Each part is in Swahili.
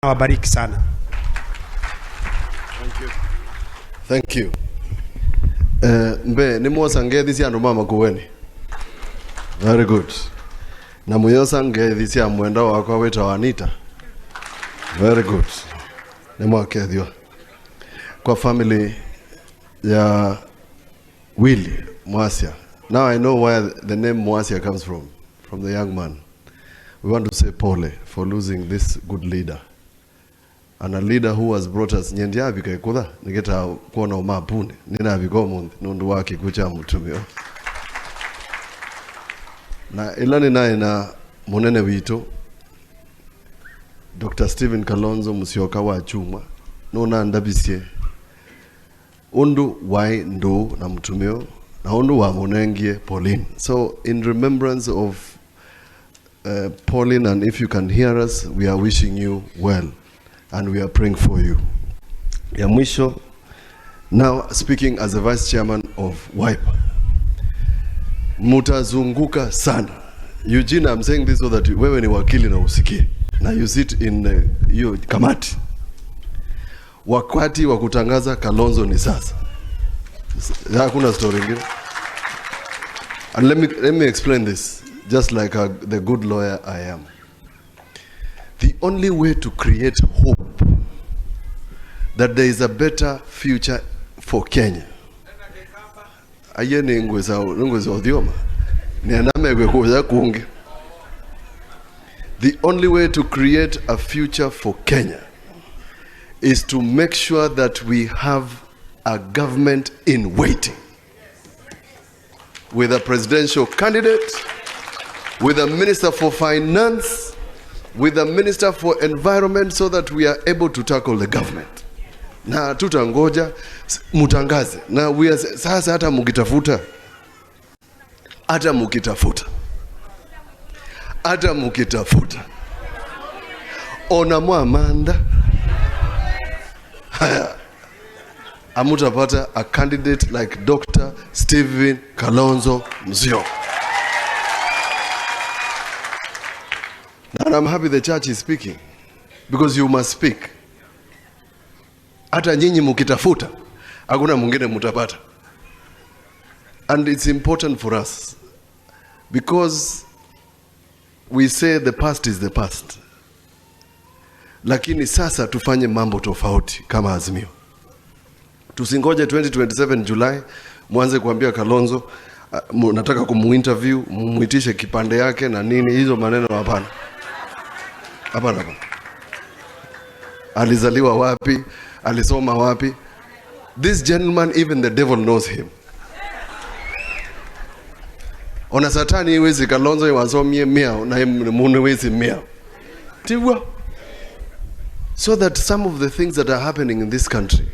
Awabariki sana. Thank you. Thank you. Mbe nimwosa ngethi cia andu ma Makueni. Very good. Na muyosa ngethi cia mwenda wakwa witawa Anita. Very good. Nimwakethio kwa family ya Willy Mwasia. Now I know where the name Mwasia comes from the young man. We want to say pole for losing this good leader. And a leader who has brought us nyendiavika ikutha nigeta kuona umapune ninavika umuthi nundu wa kikuo cha mutumio na ila ninaye na munene witu Dr. Stephen Kalonzo Musyoka wa Chuma nuna ndabisie undu wai ndu na mutumio na undu wa munengie Pauline. So in remembrance of Pauline, and if you can hear us, we are wishing you well and we are praying for you. Ya mwisho, now speaking as a vice chairman of Wiper, mutazunguka sana. Eugene, I'm saying this so that wewe ni wakili na usikie, na you sit in hiyo kamati. Wakati wa kutangaza Kalonzo ni sasa, hakuna story ingine. And let me explain this, just like the good lawyer I am. The only way to create hope that there is a better future for Kenya. Aye ni ngweza odhioma. Ni anamegwe kuja kunge. The only way to create a future for Kenya is to make sure that we have a government in waiting with a presidential candidate, with a minister for finance, with a minister for environment, so that we are able to tackle the government. Na tutangoja mutangaze. Na we are, sasa hata mukitafuta, hata mukitafuta, hata mukitafuta, ona mwamanda haya, amutapata a candidate like Dr. Stephen Kalonzo Musyoka. And I'm happy the church is speaking, because you must speak. Hata nyinyi mukitafuta, hakuna mwingine mutapata. And it's important for us, because we say the past is the past. Lakini sasa tufanye mambo tofauti kama Azimio. Tusingoje 2027 July mwanze kuambia Kalonzo, nataka kumuinterview, mumuitishe kipande yake na nini, hizo maneno hapana. Hapana, hapana. Alizaliwa wapi? Alisoma wapi? This gentleman, even the devil knows him. Ona satani wezi Kalonzo wasomie miao na mune wezi miao. Tiwa. So that some of the things that are happening in this country,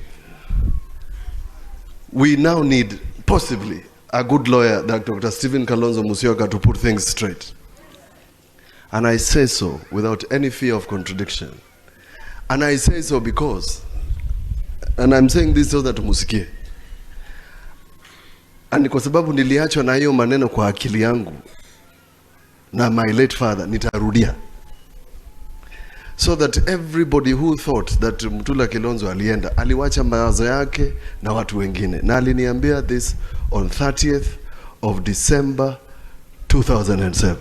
we now need possibly a good lawyer like Dr. Stephen Kalonzo Musyoka to put things straight. And I say so without any fear of contradiction. And I say so because, and I'm saying this so that musikie. And kwa sababu niliachwa na hiyo maneno kwa akili yangu na my late father, nitarudia. So that everybody who thought that Mutula Kilonzo alienda, aliwacha mawazo yake na watu wengine. Na aliniambia this on 30th of December 2007.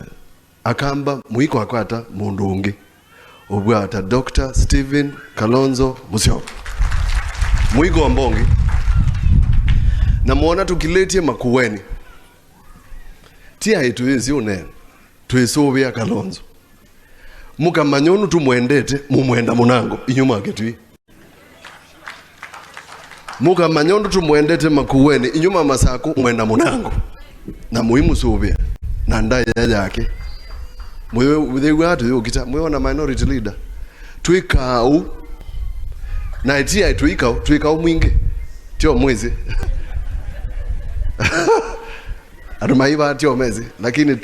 Akamba mwiko akwata mundu ungi. Ubwata Dr. Stephen Kalonzo Musyoka. Mwiko wa mbongi. Na muona tukiletie Makueni. Tia itu hizi unene. Tuisubia Kalonzo. Mukamanyonu tumwendete, mumwenda munango inyuma ketui. Mukamanyonu tumwendete Makueni inyuma masaku mwenda munango. Na muhimu subia na ndaya yake. Mwewe watu yokita mwewe na minority leader. Twikau na itia twikau twikau mwingi. Tio mwezi. Arumaiba tio mwezi, lakini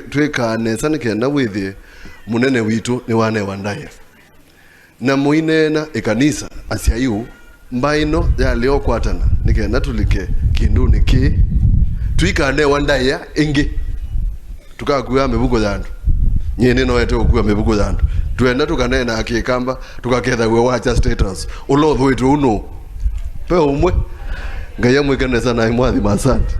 twika nesane kenda with munene witu ni wane wandaye. Na muinena ekanisa asiayu mbaino ya leo kwatana nikenda tulike kindu niki twikane wandaya ingi tukakuya mibuko yandu nyene no ete okuya mibuko yandu Twenda tukanena akikamba tukaketha we wacha status ulothu witu uno pe umwe. Ngai amwikenesa na imwathi masante.